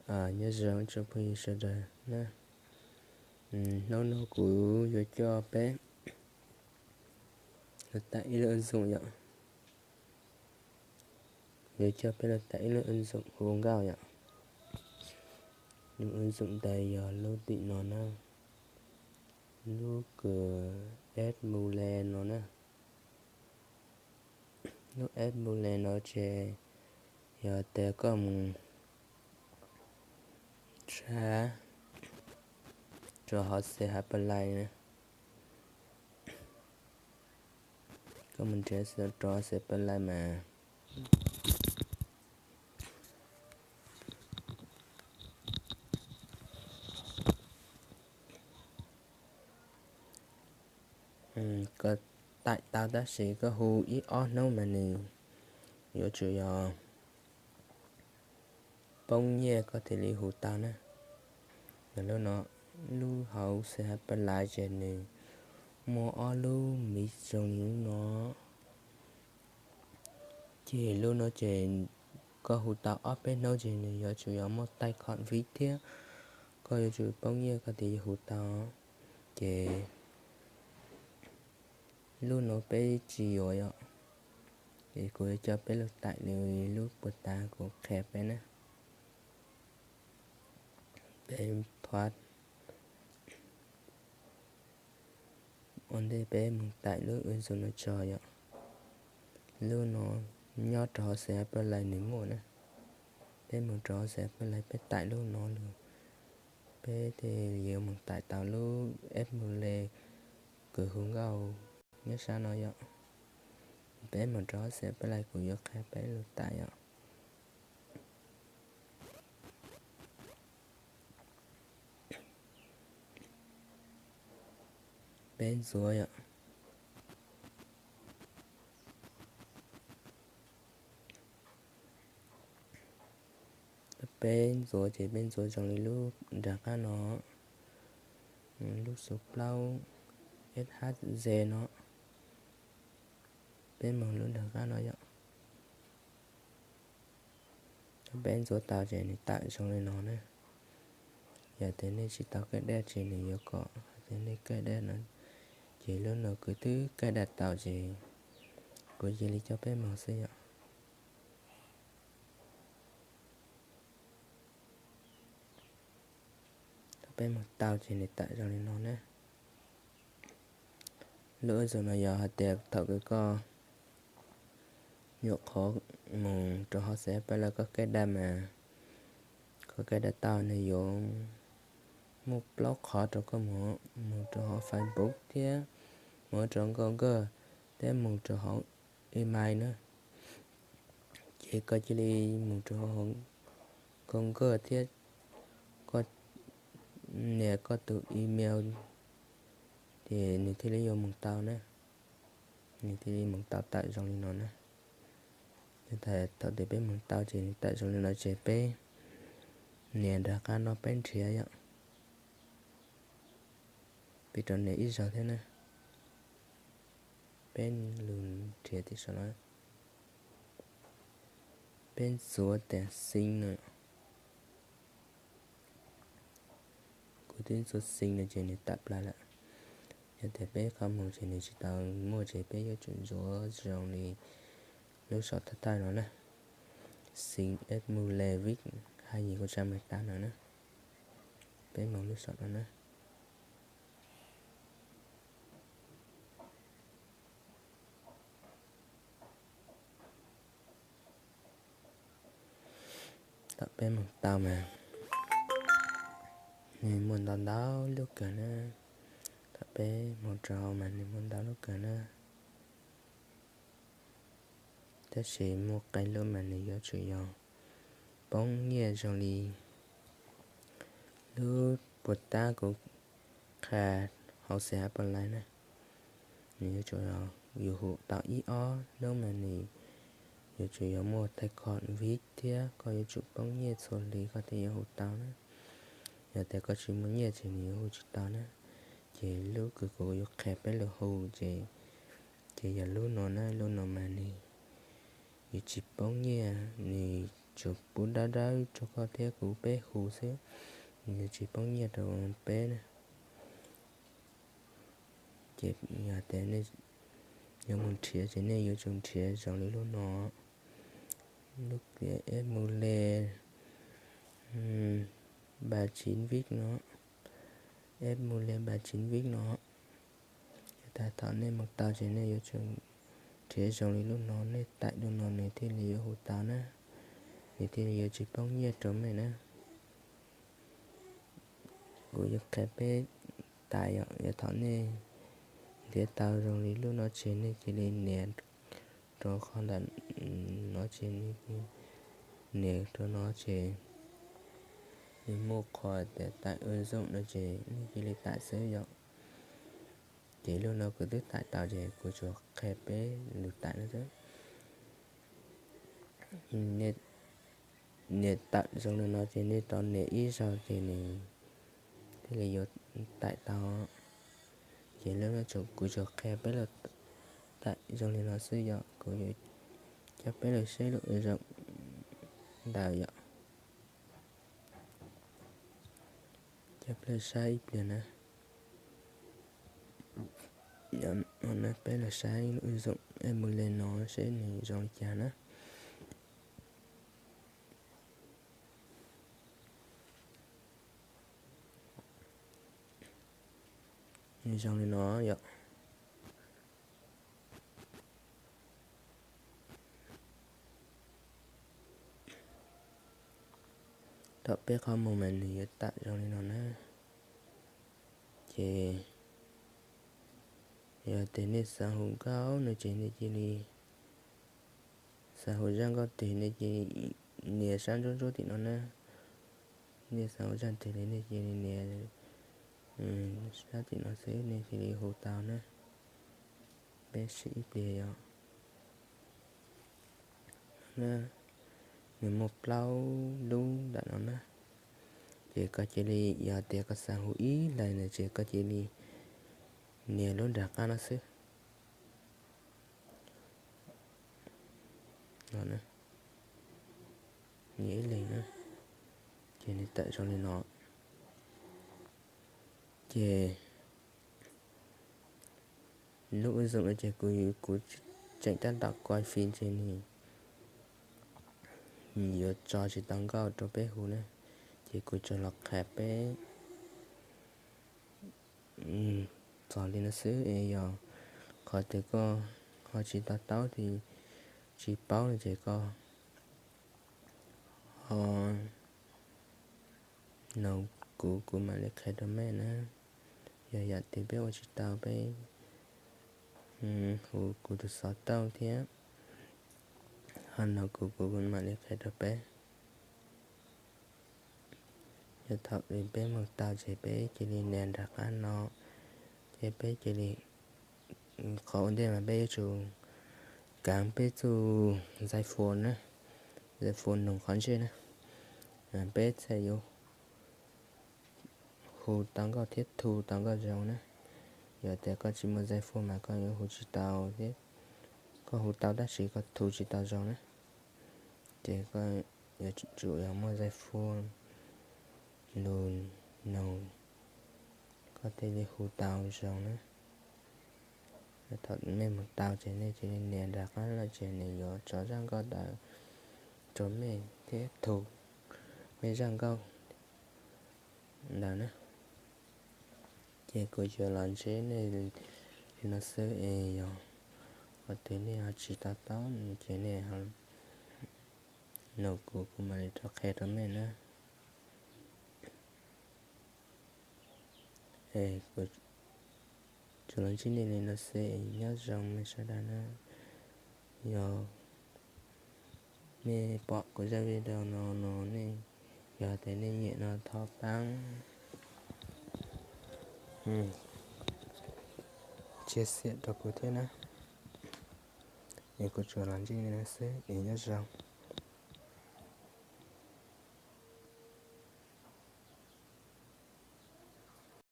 Nyob zoo tsoom phooj ywg sawv daws na. Hnub no kuv yuav coj peb los tải ib lub ứng dụng yom. Yuav coj peb los tải ib lub ứng dụng hu nkauj yom. Lub ứng dụng ntawd yog lub tim no na, lub kws Embouler no na. Lub Embouler no ces yog tias koj mus tshaj rau hauv C H Play na, koj mus nrhiav rau hauv C H Play mas koj tải tau tab sis koj hu ib ob hnub mas nws yuav tsum yog poob nyiaj koj thiaj li hu tau na. Lub no, lub hauv C H Play ces nws muaj ob lub miv zoo li lub no. Ces lub no ces koj hu tau ob peb hnub ces nws yuav tsum yog muaj tài khoản VIP thiab koj yuav tsum poob nyiaj koj thiaj yuav hu tau. Ces lub no peb tsis yuav yom, es kuv yuav coj peb los tải li lub puas tas kuv qhia peb na. Peb thua ua ntej peb mus tải lub ứng dụng no tso yom. Lub no nyob rau hauv C H Play nws muaj na. Peb mus rau hauv C H Play peb tải lub no los peb thiaj yuav mus tải tau lub Embouler kws hu nkauj nyob sab no yom. Peb mus rau hauv C H Play kuv yuav qhia peb lug tải yom. Peb ntxuav yom. Peb ntxuav ces peb ntxuav zoo li lub nram qab no, lub xu plaub S H Z no. Peb moog lub nram qab no yom. Peb ntxuav tau ces nws tawm zoo li no na. Yog tias nej tsis tau cài đặt ces nws yuav kom hais tias nej cài đặt no, ces lub no kuv twb cài đặt tau ces kuv cia li coj peb moog xwb yom. Thaum peb moog tau ces nws tawm zoo li no na. Lub ứng dụng no yog hais tias thaum kws koj nyuam qhuav moog rau hauv C H Play koj cài đặt mas, koj cài đặt tau nws yuav muaj plaub qhov rau koj moog, moog rau hauv Facebook thiab moog rau Google thiab moog rau hauv email na. Ces koj cia li moog rau hauv Google thiab koj nias koj tus email, ces nws thiaj li yuav moog tau na. Nws thiaj li moog tau tawm zoo li no na. Thaum tias peb moog tau ces nws tawm zoo li no ces peb nias nram qab no peb nrhiav yom. Peb rov nias ib zaug thiab na. Peb lug nrhiav tim saum no. Peb ntxuav tias sync no. Kuv twb ntxuav sync no ces nws tawm plaws lawm. Yog tias peb qhov moog ces nws tsis tau muaj ces peb yuav tsum ntxuav zoo li lub saum thawj thawj no na. Sync Embouler Vip hai nghìn không trăm mười tám no na. Peb moog lub saum no na. Thaum peb moog tau mas nws muaj ntau ntau lub kawg na. Thaum peb moog rau mas nws muaj ntau lub kawg na. Tab sis muaj qee lub mas nws yuav tsum yog poob nyiaj zoo li lub puas tab kuv qha hauv C H Play na. Nws yuav tsum yog yus hu tau ib ob hnub mas nws yuav tsum yog muaj tài khoản VIP thiab koj yuav tsum poob nyiaj txhua hli koj thiaj yuav hu tau na. Yog tias koj tsis muaj nyiaj ces nws yuav hu tsis tau na. Ces lub kws kuv yuav qha peb lug hu ces, ces yog lub no na, lub no mas nws yuav tsis poob nyiaj, nws tsuas pub dawb dawb rau koj thiab kuv peb hu xwb, nws yuav tsis poob nyiaj rau peb na. Ces yog tias nej yuav mus nrhiav ces nej yuav tsum nrhiav zoo li lub no, lub tias Eb Mus Le Ba Tsin Vij no, Eb Mus Le Ba Tsin Vij no. Yog tas thaum nej mus tau ces nej yuav tsum nrhiav zoo li lub no, nej taim lub no nws thiaj li yuav hu tau na, nws thiaj li yuav tsis poob nyiaj rau nej na. Kuv yuav qhia peb taim yom, yog thaum nej nrhiav tau zoo li lub no ces nej cia li nias rau qhov ntawm no ces nias rau no ces nws muaj qhov tias taim ua zoom no ces nej cia li taim xwb yom. Ces lub no kuv twb taim tau ces kuv tsuas qhia peb lus taim no xwb. Nias tawm zoo li no ces nej rov nias ib zaug ces nws thiaj li yuav taim tau. Ces lub no kuv tsuas qhia peb lus taim zoo li no xwb yom, kuv yuav coj peb lug saib lub ua zoom ntawd yom. Coj peb lug saib ib pliag na. Peb lug saib lub ua zoom Eb Mus Le no seb nws zoo li cas na. Nws zoo li no yom. Tom peb qhov muag mas nws yuav tawm zoo li no na. Ces yog tias nej xav hu nkauj no ces nej cia li, xav hu zaj nkauj twg nej cia li nias sab ntsuab ntsuab tim no na. Nej xav hu zaj twg li nej cia li nias sab tim no xwb nej cia li hu tau na. Peb sim ib pliag yom. Nws muaj plaub lub ntawm no na. Ces koj cia li, yog tias koj xav hu ib leeg na ces koj cia li nias lub nram qab no xwb. Nias ib leeg na, ces nws tawm zoo li no. Ces lub ua zoom no ces kuv, kuv tseem tab tom koi fim ces nws yuav tso tsis tau nkauj rau peb hu na. Ces kuv tsuas los qhia peb txog li no xwb es yog qhov tias koj ho tsis to taub, tsis paub no ces koj ho noog kuv, kuv mam li qhia rau mej na. Yog yam twg peb ua tsis tau peb hu kuv tus xov tooj thiab ho noog kuv, kuv mam li qhia rau peb. Yog thaum peb mus tau ces peb cia li nias nram qab no, ces peb cia li, qhov ua ntej mas peb yuav tsum kaav peb txuj zai fua na, zai fua noog qhov ntsej na, peb thiaj yuav hu tau nkauj thiab thu tau nkauj zoo na. Yog tias koj tsis muaj zai fua mas koj yuav hu tsis tau thiab, koj hu tau tab sis koj thu tsis tau zoo na. Ces koj yuav tsum yog muaj zai fua lug noog koj thiaj li hu tau zoo na. Thaum mej mus tau ces nej cia li nias nram qab no ces nws yuav tso zaj nkauj ntawd rau mej thiab thu mej zaj nkauj ntawd na. Ces kuv yuav los ntsib nej li no xwb es yog qhov twg nej ho tsis to taub ces nej noog kuv, kuv mam li rov qhia rau mej na. Kuv tsuas los ntsib nej li no xwb es nyob zoo mej sawv daws na. Yog nej pom kuv zaj video no no nej, yog tias nej nyiam no thov paab tsia xiam rau kuv thiab na. Es kuv tsuas los ntsib nej li no xwb es nyob zoo.